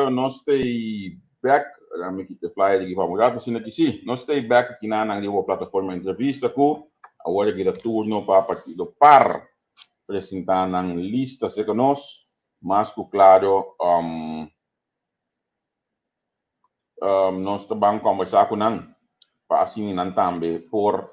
Nos ta bek, mi kita flyer aki pa un rato asina ki si. Nos ta bek aki na nan riba plataforma entrevista ku awor aki ta turno pa partido par presenta nan lista cerca nos. Mas ku klaro nos ta ban kombersá ku nan pa asina nan tambe por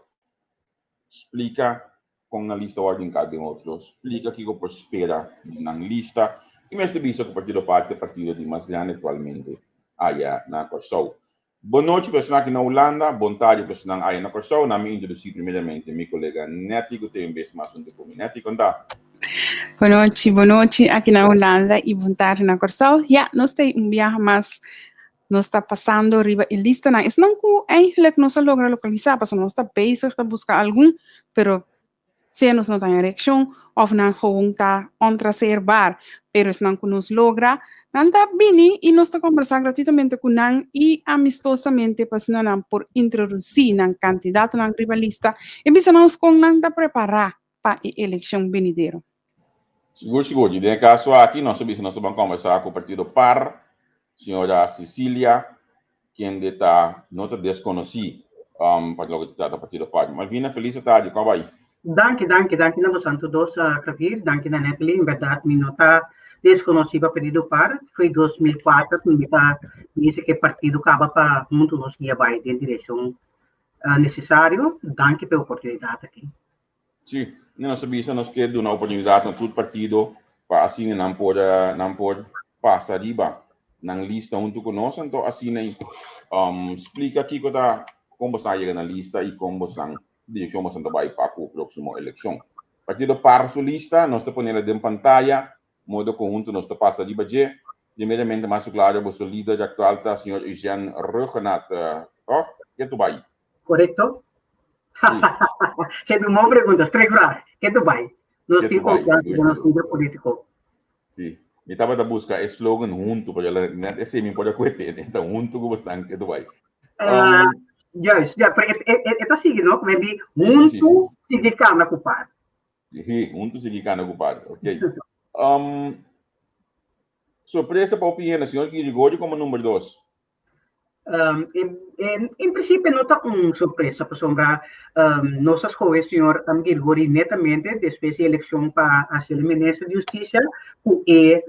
splika kon nan lista wòrdu hinká den otro, splika kiko por spera di nan lista i mester bisa ku Partido Par ta e partido di mas grandi aktualmente aya na Kòrsou. Bon nochi pa esnan aki na Hulanda, bon tardi pa esnan aya na Kòrsou. Nan mi introdusí primeramente mi kolega Netty ku ta un bes mas huntu ku mi. Netty, kon ta? Bon nochi, bon nochi aki na Hulanda i bon tardi na Kòrsou. Ya, nos ta un biaha mas Nos ta pasando riba e listanan. Esnan ku eigenlijk nos a logra lokalisá, pasobra nos ta bezig ta buska algun, pero sea nos no ta en reakshon òf nan gewoon ta ontraseerbaar. Pero esnan ku nos logra, nan ta bini i nos ta kombersá gratuitamente ku nan i amistosamente pa asina nan por introdusí nan kandidatonan riba lista i bisa nos kon nan ta prepará pa e elekshon benidero. Sigur, sigur. I den e kaso aki nos a bisa nos ta ban kombersá ku partido par, señora Cecilia, kende ta no ta deskonosí pa loke ta trata partido par. Malvina, felis atardi. Kon a bai? Danki, danki, danki na boso tur dos, Javier. Danki na Natalie. En bèrdat mi no ta deskonosí pa partido par. Foi 2004 ku mi ta bisa ku e partido kaba pa huntu nos guia bai den direkshon nesesario. Danki pa e oportunidat aki. Sí, nos a bisa nos ke duna oportunidat na tur partido pa asina nan por nan por pasa riba nan lista huntu ku nos, anto asina splika kiko ta kon boso a yega na lista i kon boso direkshon boso ta bai pa ku próksimo elekshon. Partido par su lista, nos ta ponela den pantaya, modo ku huntu nos ta pasa riba dje. Primeramente mas klaro boso lider aktual ta señor Eugène Rhuggenaath, tòg? Ke tu bai? Korekto? Se tu mo pregunta, strek vraag. Ke tu bai? Nos tin confiansa den nos lider politico. Sí. Mi tabata buska e slogan huntu, pero net esei mi por a koe tene. Ta huntu ku bosnan ke tu bai. Juist, ja, pero e ta sigui, no? Men di huntu sigui kana ku par. Sí, huntu sigui kana ku par. Ok. Sorpresa pa hopi hende, señor Girigorio komo number dos. En prinsipio no ta un sorpresa pasobra nos a skohe señor Gilgory netamente despues di elekshon pa hasi el minister di hustisia ku e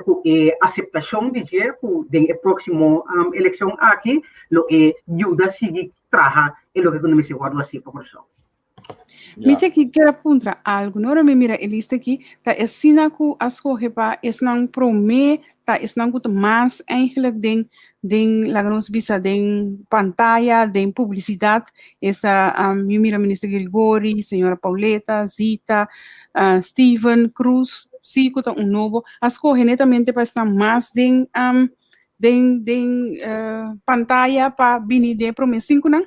ku e aseptashon di dje ku den e próksimo elekshon aki lo e yuda sigui traha e loke ku no mester wòrdu hasi pa Kòrsou. Mi te kier a puntra algu. No, ora mi mira e lista aki, ta asina ku a skohe pa esnan promé, ta esnan ku ta mas eigenlijk den, den, laga nos bisa, den pantaya, den publisidat. Esta, mi mira Minister Grigori, señora Pauletta, Zita, Steven Cruz, sí ku ta un nobo. A skohe netamente pa esnan mas den, den, den pantaya pa bini den e promé sinkunan.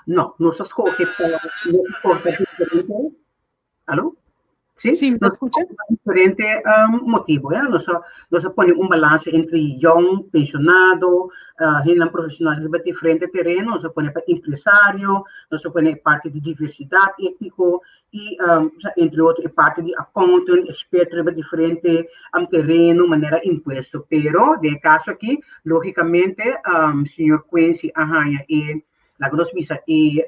No, nos a scoge pa nos a scoge pa diferente. Aló? Sí? Sí, mi ta Nos a scucha. scoge pa diferente motibo, ya. Nos a pone un balance entre jong, pensionado, hendenan profesional riba diferente tereno. Nos a pone pa empresario, nos a pone e parti di diversidad etnico y, entre otro, e parti di accountant, experto riba diferente tereno, manera impuesto. Pero, den e caso aki, logicamente, señor Quincy a haña e Laga nos bisa e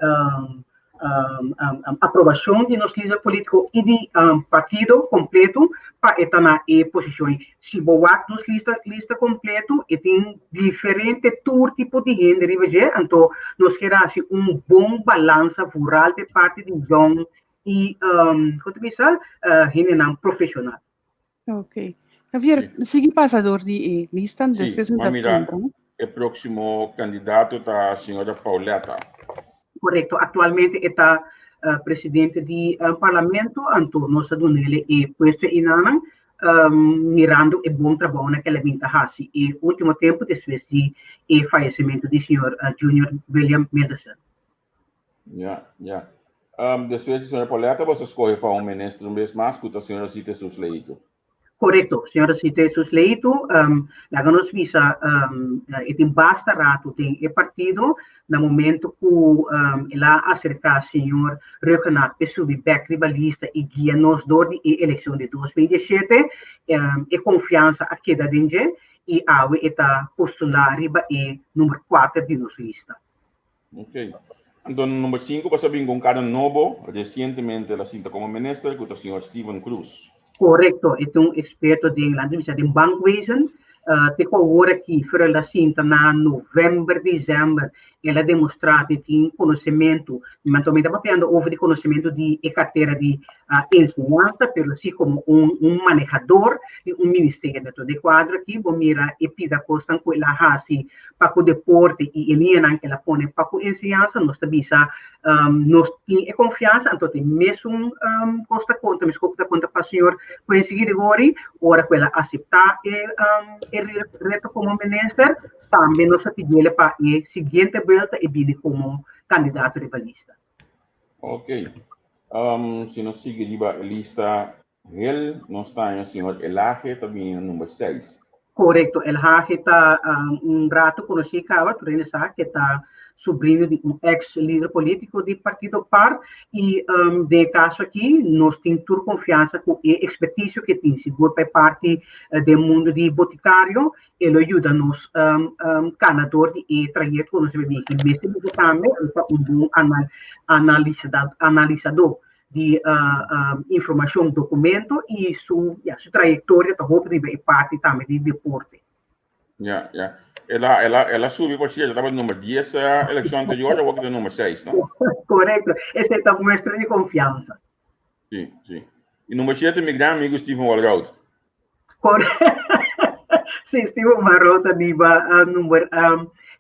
aprobashon di nos lider polítiko i di partido kompleto pa e ta na e posishon ei. Si bo wak nos lista lista kompleto e tin diferente tur tipo di hende riba dje, anto nos kier hasi un bon balansa vooral di parti di yòn i kon ta bisa hendenan profeshonal. Ok. Javier, sigui pasa door di e lista, Sí, despues mi ma ta mira, puntra, no? e próximo candidato ta señora Pauletta. Correcto. Actualmente e ta presidente di parlamento, anto nos a dunele e puesto einanan, mirando e bon trabounan ku el a bin ta hasi e último tempo despues di e fallecimento di señor Junior William Milderson. Ja, ja. Despues di señora Pauletta, boso a scoge pa un minister un bes mas, cu ta señora Zita Sus Leito. Korekto, señora Sito Jesus Leito, laga nos bisa e tin basta rato den e partido, na momento ku el a aserká señor Rhuggenaath p'e subi bèk riba lista i guia nos dor di e elekshon di 2017, e konfiansa a keda den dje i awe e ta postulá riba e number kuater di nos lista. Ok. Anto number 5 pasa bin con cara nobo, recientemente el a sinta como minister, cu ta señor Steven Cruz. Correcto, e ta un experto den, laat me bisa, den bankwezen. Te cu awor aki, pero el a sinta na november, december, el a demostra di tin conocemento. Anto mi ta papiando over di conocemento di e cartera di enseñansa, pero si como un manehador di un ministerio. Anto de cuadro aki bo mira e pida cosnan cu el a haci pa ku deporte i e liñanan ku el a pone pa ku enseñansa, nos ta bisa nos tin e konfiansa, anto tin mesun kos ta konta, mes kos ta konta pa señor Quincy Girigory, ora ku el a aseptá e e reto komo minister, tambe nos a pidiele pa e siguiente buelta e bini komo kandidato riba lista. Ok. Si nos sigui riba e lista Hel nos taña señor Elhage ta bini na number seis. Korekto, Elhage ta un rato konosí kaba, tur hende sa ke ta subrino di un eks lider polítiko di partido par i den e kaso aki nos tin tur konfiansa ku e ekspertisio ke tin sigur pa e parti den mundu di botikario e lo yuda nos kana dor di e trayekto ku nos a bini. I mester bisa tambe e ta un bon analisadó di informacion, documento y su, ja, su trayectoria ta hopi riba e parti tambe di deporte. Ja, ja. El a, el a, el a subi por cierto, tabata nummer 10 eleccion anterior, awor ta nummer 6, no? Correcto. Ese ta muestra di confianza. Sí, sí. Y nummer 7, mi gran amigo Steven Walroud. Sí, Steven Walroud ta riba number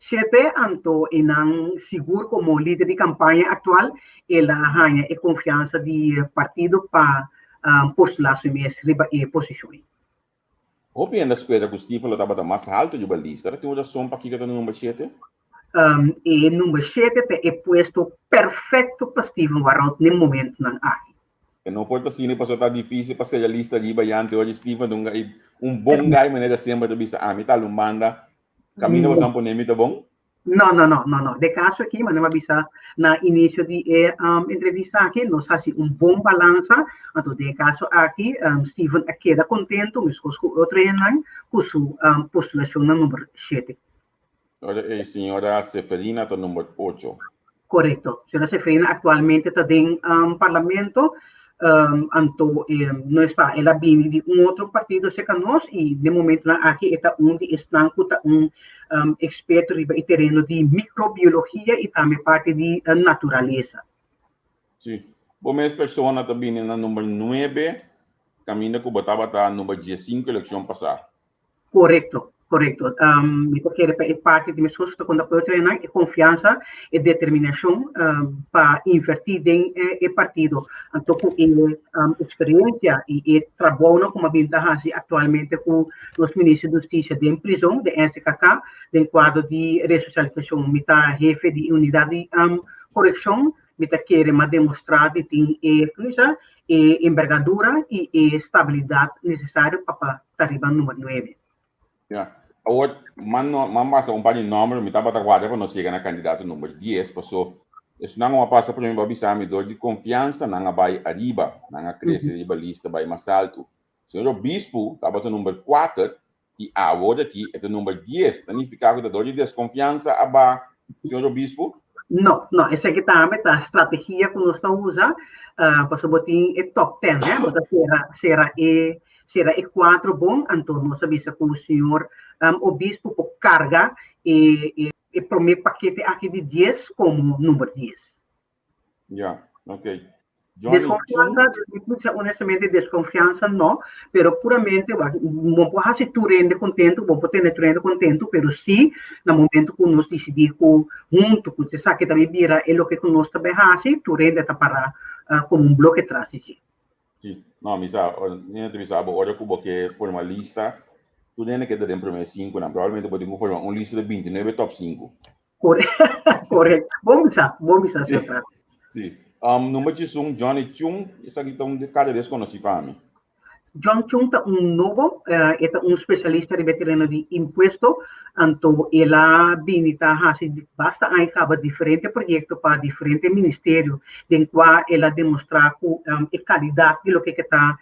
7, anto e nan sigur como lider di campaña actual el a haña e confiansa di partido pa postula su mes riba e posicion ei. Hopi hende a spera cu Steven lo tabata mas halto riba lista. Ta tin un rason pakico ta na number 7? E number 7 ta e puesto perfecto pa Steven Walroud n'e momentonan aki. E no por ta asina pasobra ta difícil pa sella lista riba y ante oye Steven ta un guy, un bon guy manera semper ta bisa ami ta alun banda caminda boso a pone mi ta bon. No, no, no, no, no. De caso aki manera mi a bisa na inicio di e entrevista aki nos haci un bon balansa anto den e caso aki Steven a keda contento mescos cu otro hendenan cu su postulacion na number shete. Ora e señora Seferina ta number ocho. Korekto. Señora Seferina aktualmente ta den parlamento, anto no esta el a bini di un otro partido serka nos i den momentonan aki e ta un di esnan ku ta un eksperto riba e tereno di mikrobiologia i tambe parti di naturalesa. Sí. Bo mes persona ta bini na number nuebe kaminda ku bo tabata number diesinku elekshon pasá. Korekto, korekto. Mi ta kere pa e parti di mi esposo ta konta ku e otronan, e konfiansa, e determinashon pa invertí den e partido. Anto ku e eksperensia i e trabounan ku mi a bin ta hasi aktualmente ku nos Minister di Hustisia den prizon, den SKK, den kuadro di resosialisashon. Mi ta hefe di e unidat di korekshon. Mi ta kere mi a demostrá di tin e, e embergadura i e stabilidat nesesario pa pa ta riba number nuebe. Ya. Awor, man no, man pasa un par di nomber, mi tabata warda pa nos yega na kandidato number dies, paso esnan ku a pasa prome bo a bisa mi dor di konfiansa nan a bai ariba, nan a krese riba lista bai mas altu. Señor Obispo tabata number kuater i awor aki e ta number dies, ta nifiká ku ta dor di deskonfiansa a ba señor Obispo? No, no, esaki tambe ta strategia ku nos ta usa, pasobra bo tin e top ten, hè, bo ta sera, sera e, sera e kuatro bon, anto nos a bisa ku señor Obispo por karga e, e, e promé pakete aki di dies komo number dies. Ja, ok. Johnny Desconfianza, mi por bisa honestamente, desconfianza no, pero puramente, bo por haci tur hende contento, bo por tene tur hende contento, pero sí, na momento cu nos dicidi cu hunto cu esaki ta bay bira e loke cu nos ta bay haci, tur hende ta para como un bloke tras di dje. Sí, no, mi sa, mi no ta bisa bo, ora cu bo ke forma lista, tur hende ke ta den prome cinconan, probablemente bo tin cu forma un lista di bintinuebe top cinco. Correcto. Bon bisa, bon bisa, señor Pratt. Sí. Number 11, Johnny Chung, esaki ta un cara desconocí pa mi. John Chung ta un nobo, e ta un spesialista riba e tereno di impuesto, anto el a bini ta hasi basta aña kaba diferente proyekto pa diferente ministerio den kua el a demostrá ku e kalidat di loke ke ta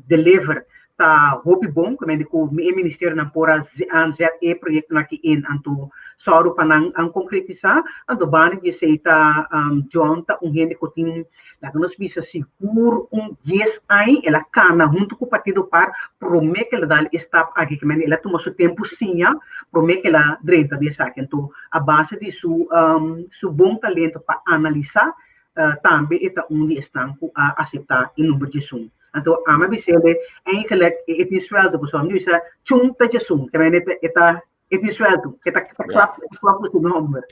deliver ta hopi bon, ku mende ku e ministerionan por a zet e proyektonan aki in anto sòru pa nan konkretisá. Anto banda di esei ta John ta un hende ku tin Laga nos bisa sigur un dies aña el a kana huntu ku Partido par promé ku el a dal e stap aki, ke mende el a tuma su tempu siña promé ku el a drenta den esaki. Anto a base di su su bon talento pa analisá tambe e ta un di esnan ku a aseptá e number diesun. Anto ami a bis'é eigenlijk e tin suèldo pasobra mi bisa chun ta diesun, ke mende e ta E tin sueldo, e ta klap, e klap ku su nomber.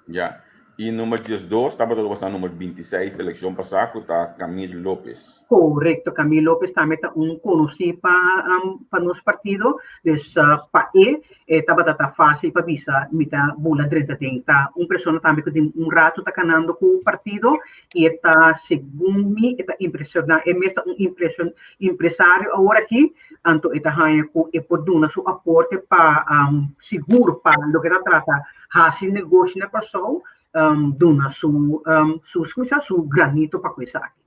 Ya. I number 12 tabata lo number 26 elekshon pasá ku ta Camille Lopez. Korekto, Camille Lopez tambe ta un konosí pa um, pa nos partido, dus uh, pa e, e tabata ta fásil pa bisa mi ta bula drenta den. Ta un persona tambe ku tin un rato ta kanando ku partido i e ta segun mi e ta impresioná, e mes ta un impresion, impresario awor aki. Anto e ta haña ku e por duna su aporte pa sigur pa loke ta trata hasi negoshi na Kòrsou, duna su su skucha su granito pa ku esaki.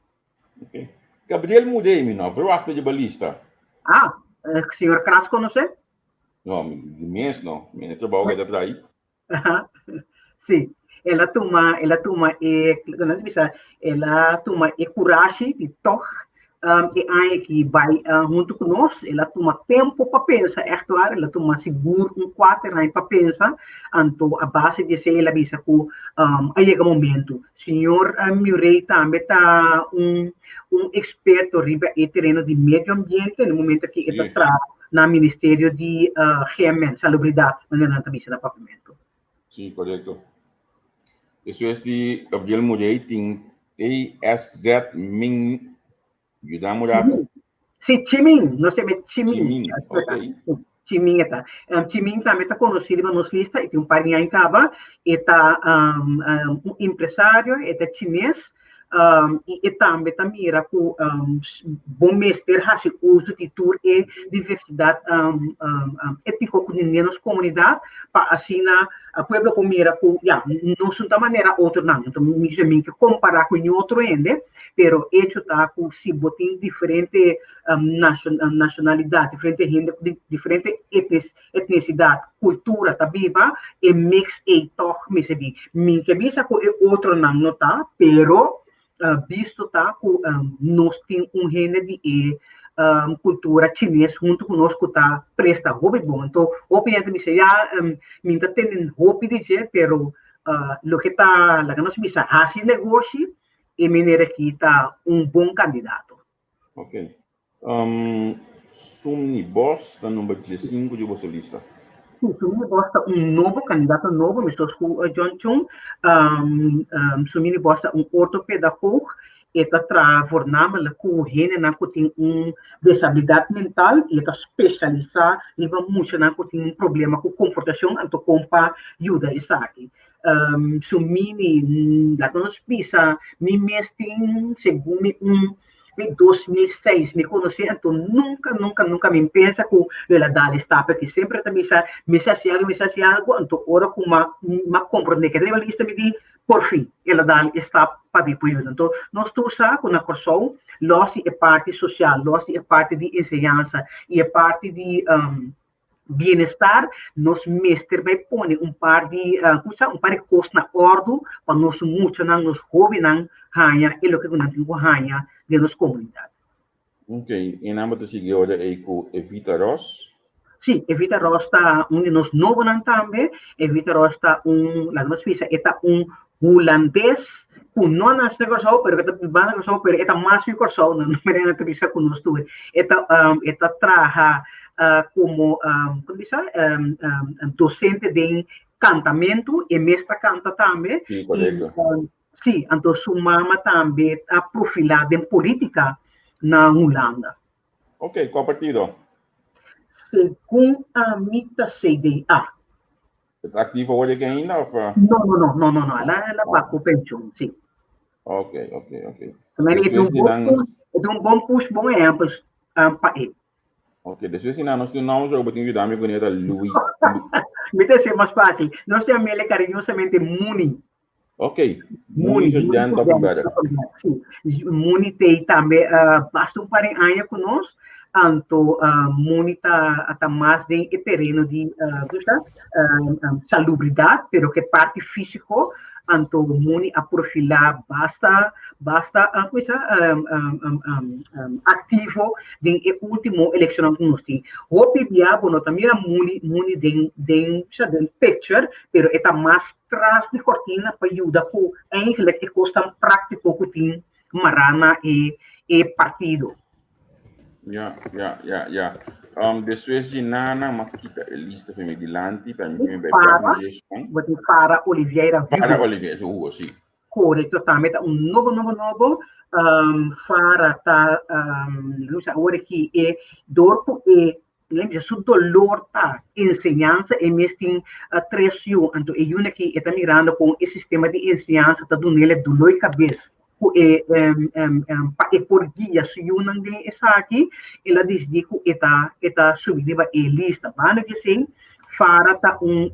Ok. Gabriel Mudé mi no verwachta di bo lista. Ah, señor Kras konosé? No, mi mes no. Mi e trabou ku e ta traí. Sí, el a tuma, el a tuma e, nan ta bisa, el a tuma e kurashi di tòg um, e aña aki bai uh, huntu ku nos. El a tuma tempu pa pensa, ègt waar, el a tuma sigur un kuater aña pa pensa. Anto a base di esei el a bisa ku um, a yega momentu. Señor uh, Murray tambe ta un, un eksperto riba e tereno di medio ambiente, na e momento aki e ta traha na Ministerio di GMN, Salubridat, manera nan ta bisa na Papiamentu. Sí, korekto. Despues di Gabriel Murray tin TSZ Ming Yuda un rato. Sí, Chimin, nos yama Chimin. Chimin, ok. Chimin e ta. Chimin tambe ta konosí riba nos lista, e tin un par di aña kaba. E ta un empresario, e ta chines. I e tambe ta mira ku bo mester hasi uso di tur e diversidat étniko ku tin den nos komunidat pa asina pueblo por mira ku ya nos no ta manera otronan. Anto mi bisa mi ke kompará ku ñotro hende, pero echo ta ku si bo tin diferente nashonalidat, diferente hende ku diferente etnis etnisidat, kultura ta biba, e mix ei tòg mester bin. Mi ke bisa ku e otronan no ta, pero bisto ta ku nos tin un hende di e kultura chines huntu ku nos ku ta presta hopi bon. Anto hopi hende ta bisa ya mi ta tende hopi di dje, pero loke ta laga nos bisa hasi negoshi e meneer aki ta un bon kandidato. Ok. Um, Sumni Bos ta number 15 di boso lista. Sí, Sumini Bos ta un nobo, kandidato nobo, meskos ku John Chung. Um, um, Sumini Bos ta un ortopedagoog. E ta traha voornamelijk ku hendenan ku tin un desabilidat mental i e ta spesialisá riba muchanan ku tin un problema ku komportashon, anto kon pa yuda esaki. Um, Sumini, laga nos bisa, mi mes tin segun mi un Mi 2006 mi konosé anto nunka nunka nunka mi pensa ku lo el a dal e stap aki. Semper e ta bisa mi sa hasi algu mi sa hasi algu anto ora ku m'a m'a komprondé ke ta riba lista mi di porfin el a dal e stap pa mi por yuda. Anto nos tur sa ku na Kòrsou lòs di e parti sosial, lòs di e parti di enseñansa i e parti di bienestar, nos mester bai pone un par di kusa, un par di kos na òrdu pa nos muchanan, nos hóbennan haña e loke ku nan tin ku haña den nos komunidat. Ok, i nan bo ta sigui ora ei ku Evita Ross? Sí, Evita Ross ta un di nos nobonan tambe. Evita Ross ta un, laga nos bisa, e ta un hulandes ku no a nase na Kòrsou, pero ku ta biba na Kòrsou, pero e ta mas yu Kòrsou, no manera nan ta bisa ku nos tur. E ta e ta traha komo kon bisa dosente den kantamentu, e mes ta kanta tambe. Sí, korekto. Sí, anto su mama tambe a profilá den polítika na Hulanda. Ok, kua partido? Segun ami ta CDA. E ta aktivo awor aki ainda of? No, no, no, no, no, no. El a, el a ba ku penshun, sí. Ok, ok, ok. También e Despues tin di un nan bon. E ta un bon push, bon ehèmpel pa e. Ok, despues di nan nos tin un nòmber ku bo tin yuda mi kuné ta Louis. Mi ta hasié mas fásil. Nos ta yam'é kariñosamente Muni. Ok, Muni Sir-Jan Toppenberg. Sí, Muni t'ei tambe basta un par di aña ku nos, anto Muni ta ta mas den e tereno di salubridat, pero ku e parti físiko. Anto Muni a profilá basta basta ku aktivo den e último elekshonnan ku nos tin. Hopi bia bo no ta mira Muni Muni den den den picture, pero e ta mas tras di kortina pa yuda ku eigenlijk e kosnan práktiko ku tin mará na e e partido. Ja, ja, ja, ja. Um, despues di Nana, ma kita e lista pa mi dilanti, pa mi bai Fara, bo tin Fara Oliveira Hugo. Fara Oliveira Hugo, si. Correcto, tambe ta un nobo, nobo, nobo. Um, Fara ta, um, awor aki e, door ku e Lembra, su dolor ta enseñansa, e mes tin tres yu, anto e yunan aki e ta mirando kon e sistema di enseñansa ta dun'el dolor di kabes ku e pa e por guia su yunan den esaki, el a disidí ku e ta e ta subi riba e lista. Banda di esei, Farah ta un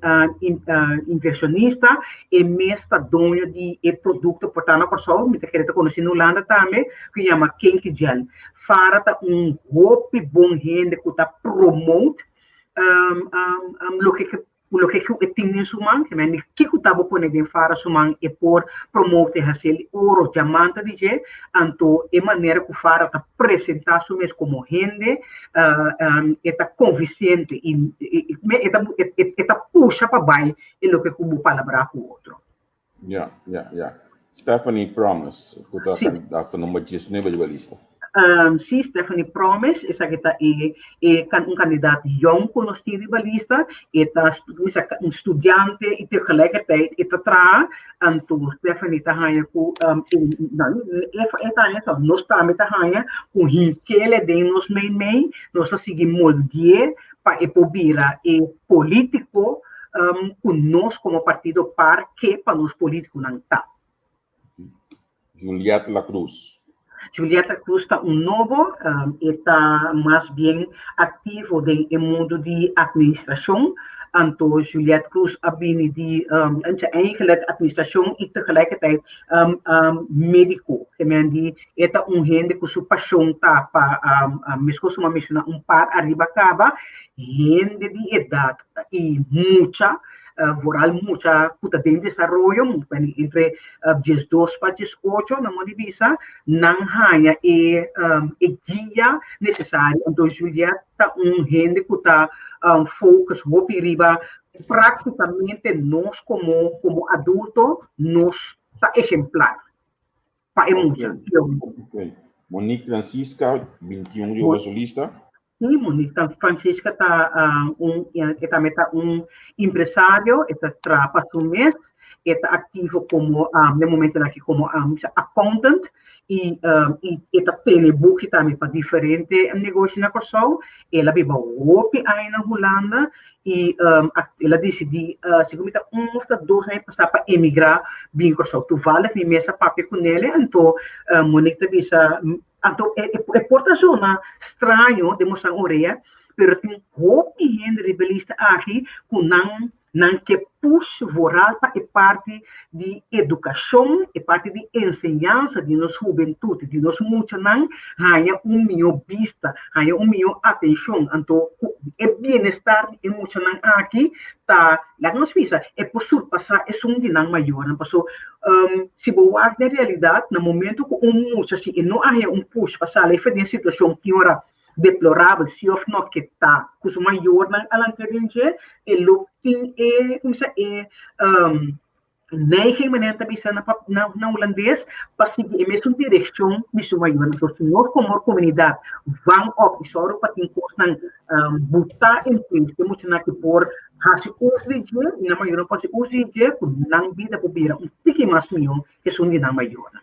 inversionista, e mes ta doño di e produkto por ta na Kòrsou, mi ta kere ta konosí na Hulanda tambe, ku yama Kinky Gel. Farah ta un hopi bon hende ku ta promote loke loke ku e tin den su man, ke men di kiko ta bo pone den Farah su man e por promote hasi el oro, diamante di dje, anto e manera ku Farah ta presenta su mes komo hende e ta konvisente i e ta pusha pa bai e loke ku bo palabrá ku otro. Ja, ja, ja. Stephanie Promise, ku ta kandidata number 19 riba lista. Sí, Stephanie Promise, esaki ta e e un kandidaat yòn ku nos tin riba lista. E ta un studiante i tegelijkertijd e ta traha. Anto Stephanie ta haña ku e ta haña so, nos tambe ta haña ku hinkele den nos meimei, nos ta sigui moldié pa e por bira e polítiko ku nos komo partido par ke pa nos polítikonan ta. Juliette La Cruz. Juliette La Cruz ta un nobo, e ta mas bien aktivo den e mundu di atministrashon. Anto Juliette Cruz a bini di eigenlijk atministrashon i tegelijkertijd médiko. Ke men di e ta un hende ku su pashon ta pa, meskos ku mi a menshoná un par ariba kaba, hende di edat i mucha, vooral mucha ku ta den desaroyo, entre 12 pa 18, nan modo di bisa, nan haña e e guia nesesario. Anto Juliette ta un hende ku ta focus hopi riba práktikamente nos komo komo adulto nos ta ehemplar pa e mucha. Okay. Monique Francisca, 21 riba su lista. Sí, Monique Francisca ta un e tambe ta un empresario, e ta traha pa su mes, e ta aktivo komo den momentonan aki komo accountant i e ta tene buki tambe pa diferente negoshi na Kòrsou. El a biba hopi aña na Hulanda i el a disidí segun mi ta un òf ta dos aña pasá pa emigrá bin Kòrsou. Toevallig mi mes a papia kunele anto Monique ta bisa Anto e por ta zona straño den boso orea, pero tin hopi hende riba e lista aki ku nan nan ke push vooral pa e parti di edukashon, e parti di enseñansa di nos hubentut, di nos muchanan haña un mihó bista, haña un mihó atenshon. Anto ku e bienestar di e muchanan aki ta, laga nos bisa, e por surpasá esun di nan mayornan. Paso Si bo wak den realidat, na momento ku un mucha si e no a haña un push pa sali for di e situashon tin ora deplorabel si òf no ke ta ku su mayornan a lanta den dje, e lo tin e ku bisa e neiging manera ta bisa na na hulandes pa sigui e mesun direkshon di su mayornan. Entonces si nos komo komunidat van op i sòru pa tin kosnan buta en place, e muchanan ki por Hasi uso di dje i nan mayornan por hasi uso di dje ku nan bida por bira un tiki mas mihó ku esun di nan mayornan.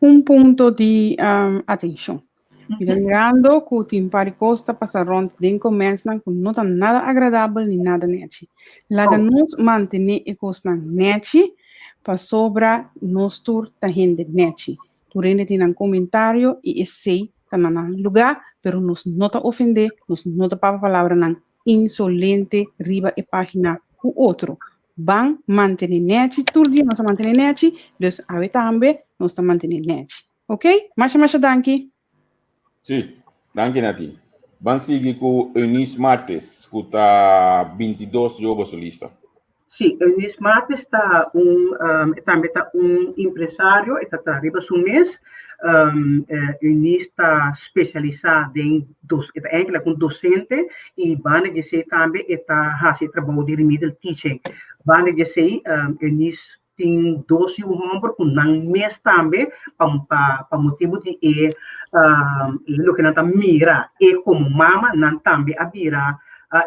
Un punto di atenshon. Mi ta mirando ku tin par di kos ta pasa rònt den komèrsnan ku no ta nada agradabel ni nada nèchi. Laga nos mantené e kosnan nèchi pasobra nos tur ta hende nèchi. Tur hende tin nan komentario i esei. ta na nan lugá, pero nos no ta ofendé, nos no ta papia palabranan insolente riba e página ku otro. Ban mantené nèchi, tur dia nos a mantené nèchi, dus awe tambe nos ta mantené nèchi. Ok? Masha masha danki. Sí, danki Nati. Ban sigui ku Eunice Martes, ku ta 22 riba boso lista. Sí, Eunice Martes ta un, e tambe ta un impresario, e ta traha riba su mes. Eunice ta spesialisá den dos, e ta eigenlijk un dosente i banda di esei tambe e ta hasi e trabou di remedial teaching. Banda di esei Eunice tin dos yu hòmber ku nan mes tambe pa pa pa motibu di e loke nan ta mira e komo mama nan tambe a bira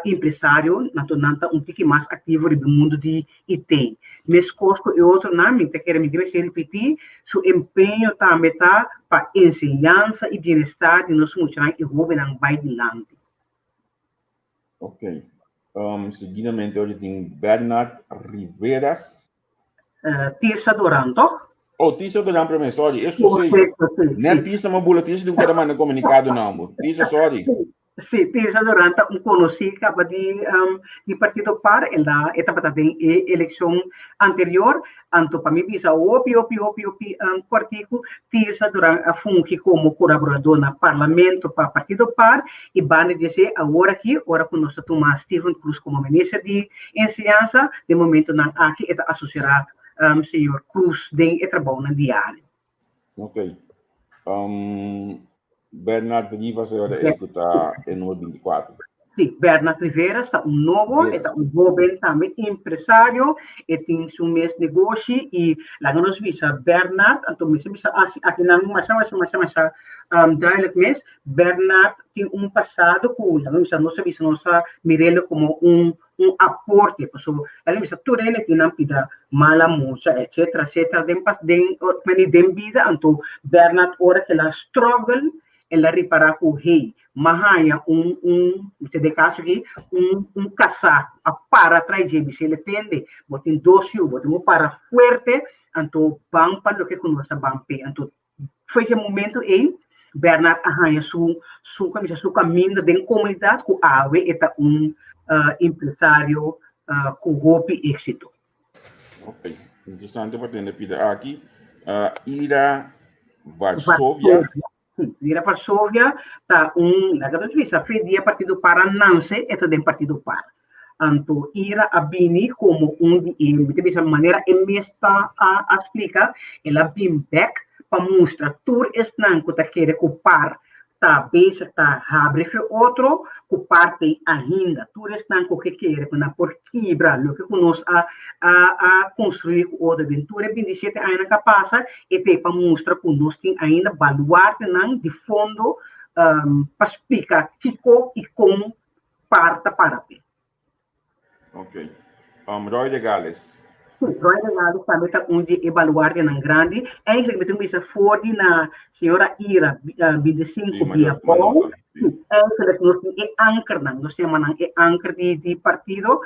impresario, anto nan ta un tiki mas aktivo riba e mundu di IT. Meskos ku e otronan, mi ta kere mi debe ser ripití, su empeño tambe ta pa enseñansa i bienestar di nos muchanan i hóbennan bai dilanti. Ok. Seguidamente ora tin Bernard Riveras. Tirsa Doran, toch? Oh, Tirsa Doran promé, sorry. Eso sí. Perfecto, sí, Net sí. Tirsa m'a bula, Tirsa tin ku keda manda komunikado na bo. Tirsa, sorry. Sí, Tirsa Doran ta un konosí kaba di di Partido par. El a e tabata den e elekshon anterior. Anto pa mi bisa hopi hopi hopi hopi kòrtiku, Tirsa Doran a fungi komo kolaboradó na parlamento pa Partido par i banda di esei awor aki ora ku nos ta tuma Steven Cruz komo minister di enseñansa, den momentonan aki e ta asoserá señor Cruz den e trabounan diario. Ok. Bernard Rivas e ora ei ku ta e numero 24. Sí, Bernard Riveras ta un nobo, e ta un hoben tambe empresario, e tin su mes negoshi i laga nos bisa Bernard, anto mi sa bisa asi akinan masha masha masha masha duidelijk mes, Bernard tin un pasado ku laga nos bisa nos a bisa nos a mir'el komo un un aporte paso el a bisa tur hende tin nan pida mala mucha etcetera etcetera den pas den meni den bida anto Bernard ora ke el a struggle el a ripara ku hey m'a haña un un bisa den kaso aki un un kasá a para tras dje bisa el tende bo tin dos yu bo tin ku para fuerte anto ban pa loke ku nos ta ban p'e anto Foi dje momento ei Bernard a haña su su kami su kaminda den komunidat ku awe e ta un empresario ku hopi éksito. Ok, interesante pa tende pida aki. Ira Varsovia. Sí, Ira Varsovia ta un, laga nos bisa, fe dia Partido Par a nanse, e ta den Partido Par. Anto Ira a bini komo un di e, mi ta bisa manera e mes ta a splika, el a bin bèk pa mustra tur esnan ku ta kere ku par ta bezig ta habri fe otro, ku par t'ei ainda. Tur esnan ku ke kere ku nan por kibra loke ku nos a a a konstruí ku otro den tur e 27 añanan ku a pasa, e t'ei pa mustra ku nos tin ainda baluartenan di fondo pa splika kiko i kon par ta para p'e. Ok. Roy de Gales. Sí, Roy de Gales tambe ta un di e baluartenan grandi. Eigenlijk mi tin bisa for di na señora Ira 25 bia bou. Sí, eigenlijk nos tin e ankernan, nos yama nan e anker di di partido.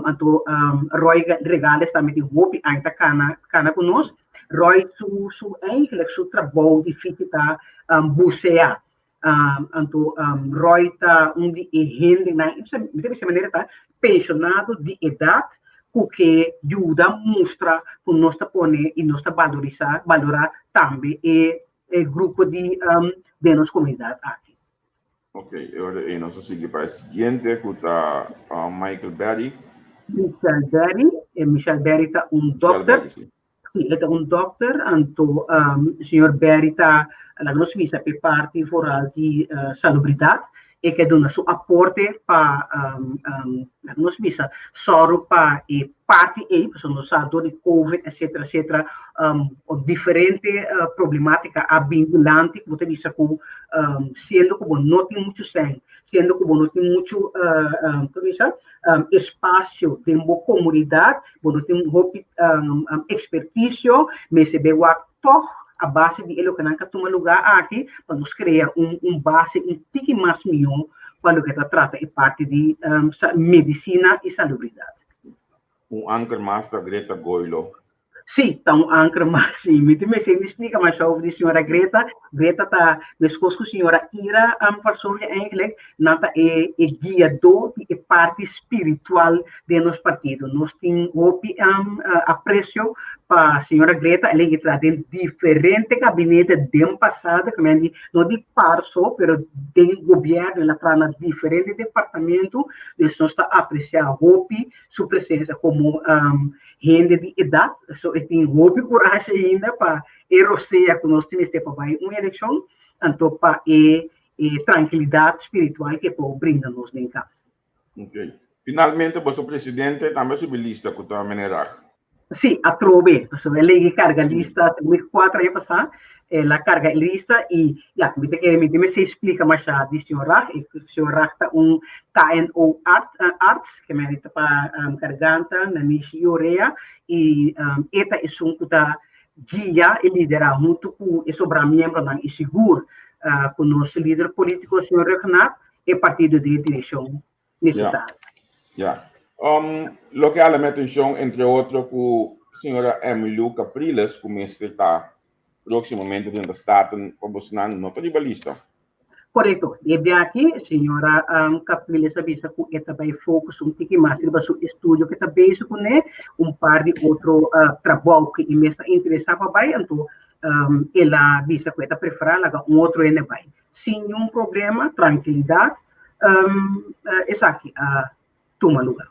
Anto Roy Regales tambe tin hopi aña ta kana kana ku nos. Roy su su eigenlijk su trabou difícil ta busea. Anto Roy ta un di e hendenan, mi ta bisa manera ta pensionado di edat ku ke yuda mustra ku nos ta pone i nos ta balorisa, balorá tambe e e grupo di den nos komunidat aki. Ok, e ora ei nos ta sigui pa e siguiente ku ta Michael Berry. Michel Berry, Michel Berry ta un dokter. Sí, e ta un dokter, anto señor Berry ta, laga nos bisa, p'e parti vooral di salubridat, e ke duna su aporte pa, laga nos bisa, sòru pa e parti ei, pasobra nos sa dor di covid etcetera etcetera, diferente problematica a bin dilanti ku bo ta bisa ku siendo ku bo no tin muchu sèn, siendo ku bo no tin muchu, komo bisa, espacio den bo comunidad, bo no tin hopi experticio, mester bay wak tog a base di e loke nan ka tuma lugar aki pa nos crea un base un tiki mas miho pa loke ta trata e parti di medicina y salubridad. Un anker mas ta Greta Goilo. Sí, ta un anker mas sí. Mi tin mester di splika mas over di señora Greta. Greta ta meskos ku señora Ira Varsovia eigenlijk, nan ta e e guiadó di e parti spiritual den nos partido. Nos tin hopi apresio pa señora Greta, el a entra den diferente gabinete den pasado, ke men di no di par so, pero den gobièrnu el a traha na diferente departamento, dus nos ta apresiá hopi su presensia komo hende di edat, so e tin hopi kurashi ainda pa e rosea ku nos tin mester pa bai un elekshon, anto pa e e trankilidat spiritual ku e por brinda nos den kas. Ok. Finalmente boso presidente tambe a subi lista ku ta meneer Rag. Sí, atrobe, pasobra el a yega karga lista segun kuater aña pasá, el a karga e lista i ya, mi ta kere mi tin mester splika masha di señor Rag, e señor Rag ta un KNO arts, ke mester ta pa garganta, nanishi i orea, i e ta esun ku ta guia i lidera huntu ku e sobra miembronan i sigur ku nos lider politiko señor Rhuggenaath e partido den e direkshon nesesario. Ya. Loke a hala mi atencion, entre otro, cu señora Emmylou Capriles, cu mester ta proximamente den Staten pa bosnan, no ta riba lista. Corecto. E bia aki, señora Capriles a bisa cu e ta bay focus un tiki mas riba su estudio cu e ta bezig cune, un par di otro trabou cu e mes ta interesa pa bay, anto el a bisa cu e ta prefera laga un otro hende bay. Sin niun problema, trankilidat, esaki a tuma luga.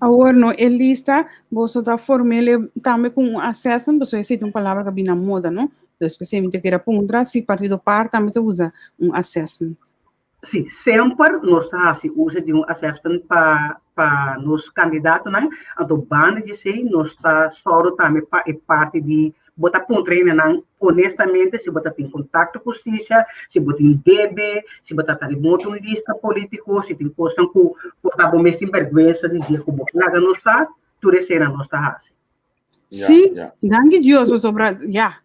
Awor no e lista, boso ta formele tambe ku un assessment, pasobra esei ta un palabra ku a bini na moda, no? Dus p'esei mi ta kere puntra si Partido par tambe ta usa un assessment. Sí, semper nos ta hasi uso di un assessment pa pa nos kandidatonan, anto banda di esei nos ta sòru tambe pa e parti di Bo ta puntra hendenan honestamente si bo ta tin kontakto ku hustisia, si bo tin debe, si bo ta ta riba un otro lista polítiko, si tin kosnan ku por ta bo mes tin bèrgwensa di dje ku bo laga nos sa, tur eseinan nos ta hasi. Sí, danki Dios pasobra ya,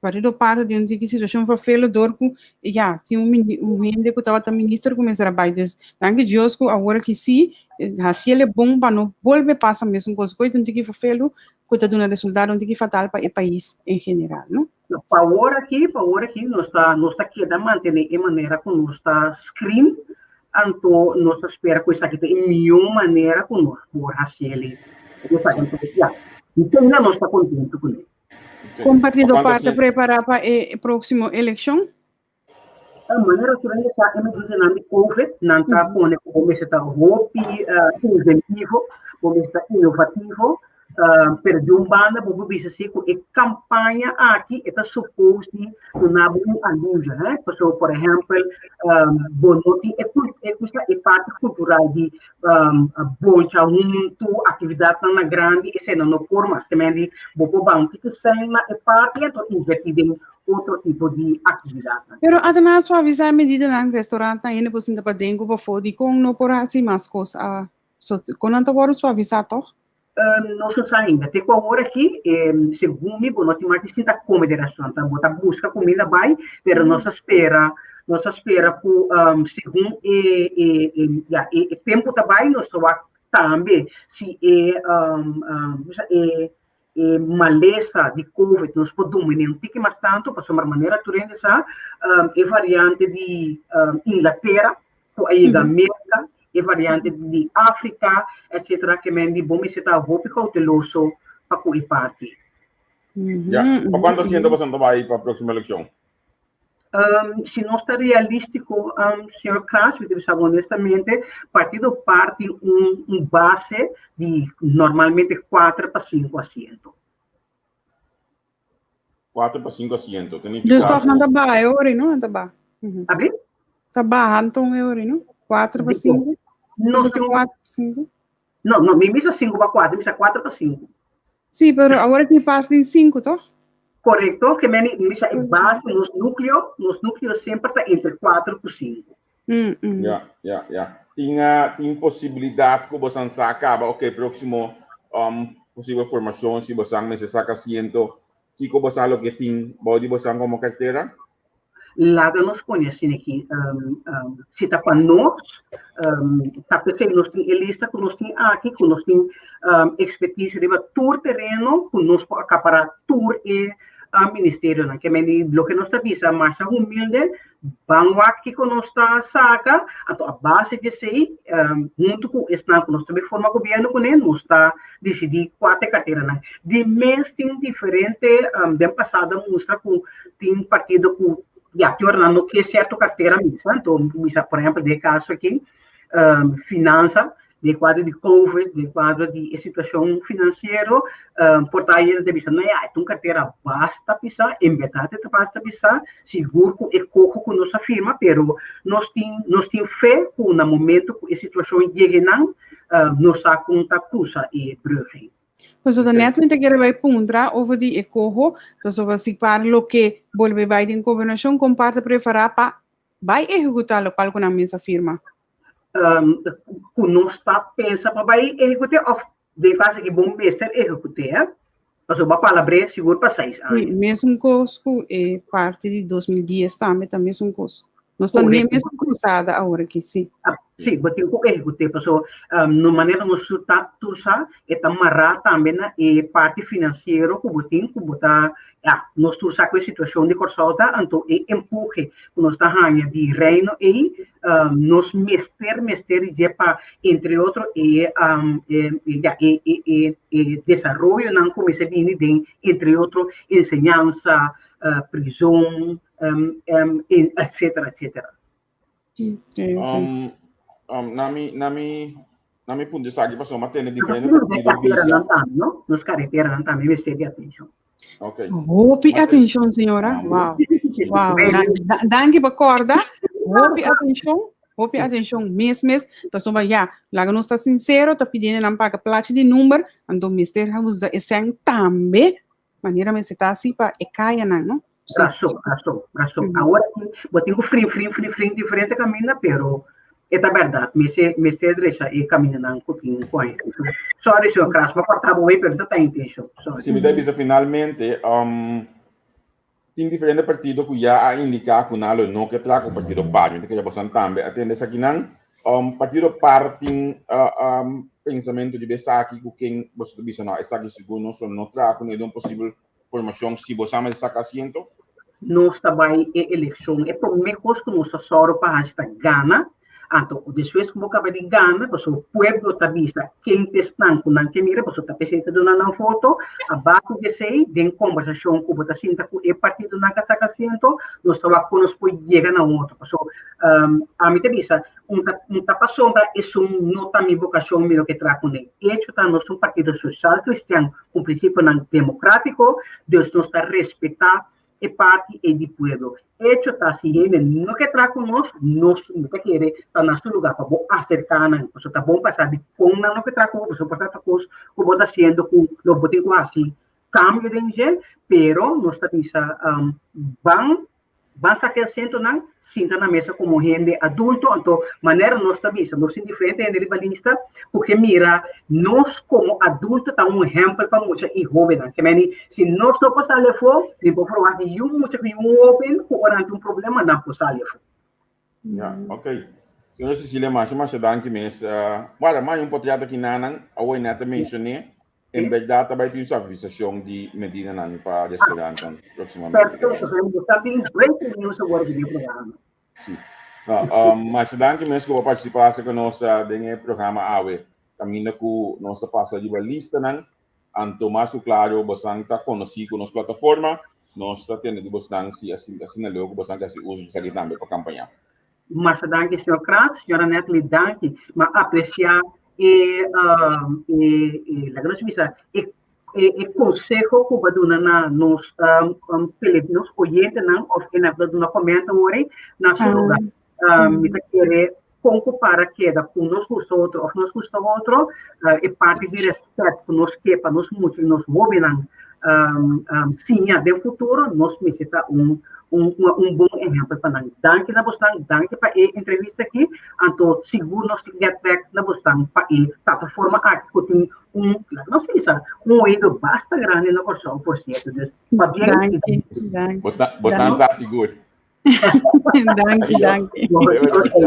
Partido Pardo den un tiki situashon vervelend dor ku ya tin un un hende ku tabata minister ku mester a bai. Dus danki Dios ku awor aki sí hasiel e bon pa no bolbe pasa mesun kos. Koe ta un tiki vervelend ku ta duna resultado un tiki fatal pa e pais en general, no? No, pa awor aki, pa awor aki nos ta nos ta keda mantené e manera ku nos ta screen, anto nos ta spera ku esaki ta e mihó manera ku nos por hasiel. Esaki anto ya, te nos ta kontentu kuné. Kon Partido par ta prepará pa e próksimo elekshon? Manera tur hende sa e medidanan di covid nan ta pone ku bo mester ta hopi inventivo, bo mester ta inovativo, pero di un banda bo por bisa si ku e kampaña aki e ta supos di duna bo un alivio, he, pasobra por ehèmpel bo no tin e e parti kultural di boncha huntu, aktividatnan na grandi esei nan no por mas, te men di bo por ban un tiki sèn na e parti anto invertí den otro tipo di actividadnan. Pero ata nan a suavisá e medidanan, restaurantnan hende por sinta paden ku pafó, dikon no por hasi mas kos? A so kon nan ta wòrdu suavisá tòg? Nos no sa ainda. Te ku awor aki, segun mi, bo no tin mas di sinta kome den restaurant. Bo ta buska kuminda bai, pero nos ta spera, nos ta spera ku segun e e ya e tempu ta bai, nos ta wak tambe si e e E malesa di covid nos por dominé un tiki mas tantu pasobra manera tur hende sa e variante di Inglatera ku a yega Merka, e variante di Afrika etcetera ke men di bo mester ta hopi kouteloso pa ku e parti. Ya, pa kuantu asiento boso ta bai pa próksimo elekshon? Si nos ta realístiko, señor Klaas, mi ta bisa bo honestamente, Partido par tin un base di normalmente kuater pa sinku asiento. Kuater pa sinku asiento. Ta Dus nifiká tòg nan ta baha e ora, no? Nan ta baha. Abri? Ta baha anton e ora, no? Kuater pa sinku. No, Pasobra kuater pa sinku. No, no, mi bisa sinku pa kuater, mi bisa kuater pa sinku. Sí, pero awor aki pas tin sinku, toch? Korekto, ke meni mi bisa e base, nos núkleo, nos núkleo semper ta entre kuater ku sinku. Ya, ya, ya. Tin, tin posibilidat ku bosan sa kaba, oke, próksimo um, posibel formashon, si bosan mester saka asiento, kiko bosan lo ke tin bou di bosan komo kartera? Laga nos pone asina aki, si ta pa nos, ta p'esei nos tin e lista ku nos tin aki, ku nos tin ekspertise riba tur tereno ku nos por akapará tur e ministerionan. Ke men di loke nos ta bisa masha humilde, ban wak kiko nos ta saka, anto a base di esei, huntu ku esnan ku nos ta bai forma gobièrnu kuné, nos ta disidí kua ta e karteranan. Di mes tin diferente, den pasado a mustra ku tin partido ku ya te ora nan no ke sierto kartera misa, anto misa por ehempel den e kaso aki finansa, den e kuadro di covid, den e kuadro di e situashon finansiero, por ta ayera ta bisa no ya e ta un kartera basta pisá, en bèrdat e ta basta pisá, sigur ku e koho ku nos a firma, pero nos tin nos tin fe ku na momento ku e situashon yega nan, nos sa kon ta krusa e brug ei. Pasobra net mi ta kere bai puntra over di e koho, pasobra si par loke bolbe bai den gobernashon kon par ta prepará pa bai ehekutá lokual ku nan mes a firma? Ku nos ta pensa pa bai ehekut'é òf den fase ki bo mester ehekut'é, eh? Pasobra bo a palabr'é sigur pa seis aña. Sí, mesun kos ku e parti di 2010 tambe ta mesun kos. Nos ta den mesun krusada awor aki, sí. Sí, bo tin ku ehekut'é, paso no manera nos ta tur sa, e ta mará tambe na e parti finansiero ku bo tin, ku bo ta, ya, nos tur sa ku e situashon di Kòrsou ta, anto e empuhe ku nos ta haña di Reino ei, nos mester, mester di dje pa, entre otro, e, ya, e, e, e, e desaroyonan ku mester bini den, entre otro, enseñansa, prizon, etcetera, etcetera. Na mi punto esaki pasobra mi a tende diferente partido bisa. No? Nos carreteranan tambe mester di atencion. Okay. Hopi atencion, señora. Wow. Wow. Danki pa corda. Hopi atencion. Hopi atencion mes mes. Pasobra ya, laga nos ta sincero, ta pidiendo nan paga plachi di number, anto mester usa e sen tambe manera mester ta así pa e kayanan, no? Sí. Rason, rason, rason. Awor aki, bo tin ku frin, frin, frin, frin diferente kaminda, pero e ta bèrdat, mester, mester drecha e kamindanan ku tin ku a Sorry, señor Kras, mi a kòrta bo wei, pero no ta intenshon. Sorry. Si mi ta bisa finalmente, tin diferente partido ku ya a indiká ku nan lo no ke traha ku partido par. Mi ta kere bosan tambe atende esakinan. Partido par tin pensamentu riba esaki ku ken boso ta bisa no esaki sigur nos lo no traha kuné den un posibel formashon si bo sa mester saka asiento? Nos ta bai e elekshon, e promé kos ku nos ta sòru pa hasi ta gana, anto despues ku bo kaba di gana pasobra pueblo ta bisa ken ta esnan ku nan ke mira pasobra ta p'esei ta duna nan voto, a base di esei den kombersashon ku bo ta sinta ku e partidonan ku a saka asiento nos ta wak kon nos por yega na un otro pasobra ami ta bisa Un ta un ta pasobra esun no ta mi bokashon mi lo ke traha kuné. Echo ta nos ta un partido sosial kristian ku prinsipionan demokratiko, dus nos ta respetá e parti ei di pueblo. Echo ta si hende no ke traha ku nos, nos no ta kere ta na su lugá pa bo aserká nan, pasobra ta bon pa sa dikon nan no ke traha ku bo, pasobra por ta ta kos ku bo ta hasiendo ku lo bo tin ku hasi kambio den dje, pero nos ta bisa ban Ban saka e asentonan, sinta na mesa komo hende adulto, anto manera nos ta bisa, nos tin diferente hende riba lista ku ke mira nos komo adulto ta un ehèmpel pa mucha i hóbennan. Ke meni si nos no por sali afó, mi por ferwagt di yu mucha ku yu hóben ku ora nan tin un problema nan por sali afó. Ya, ok. Señora Cecilia, masha masha danki mes. Wara, mai un potriat aki nanan, awor net a menshoné, En berdad ta bai tin un suavisacion di medidanan pa restaurantnan próximamente. Perfecto, bo ta tin breaking news awor di e programa. Sí. No, masha danki mes ku bo participa ku nos den e programa awe. Kaminda ku nos ta pasa riba listanan, anto mas ku klaro bosan ta konosí ku nos plataforma, nos ta tende di bosnan si asina leu ku bosan ke hasi uso di esaki tambe pa kampañá. Masha danki señor Kras, señora Natalie danki. Mi a aprecia e e e laga nos bisa e e conseho cu bo a duna na nos tele nos oyentenan of e nan cu ta duna comment awor ei na su lugar. Mi ta kere con cu para keda cu nos gusta otro of nos gusta otro e parti di respet cu nos ke pa nos mucha y nos hobennan siña den futuro nos mester ta un un un bon ehempel pa nan. Danki na bosnan, danki pa e entrevista aki, anto sigur nos tin get back na bosnan pa e plataforma aki ku tin un, laga nos bisa, un oido basta grandi na Kòrsou por sierto. Dus pabien. Danki, danki. Bosnan sa sigur. Danki, danki.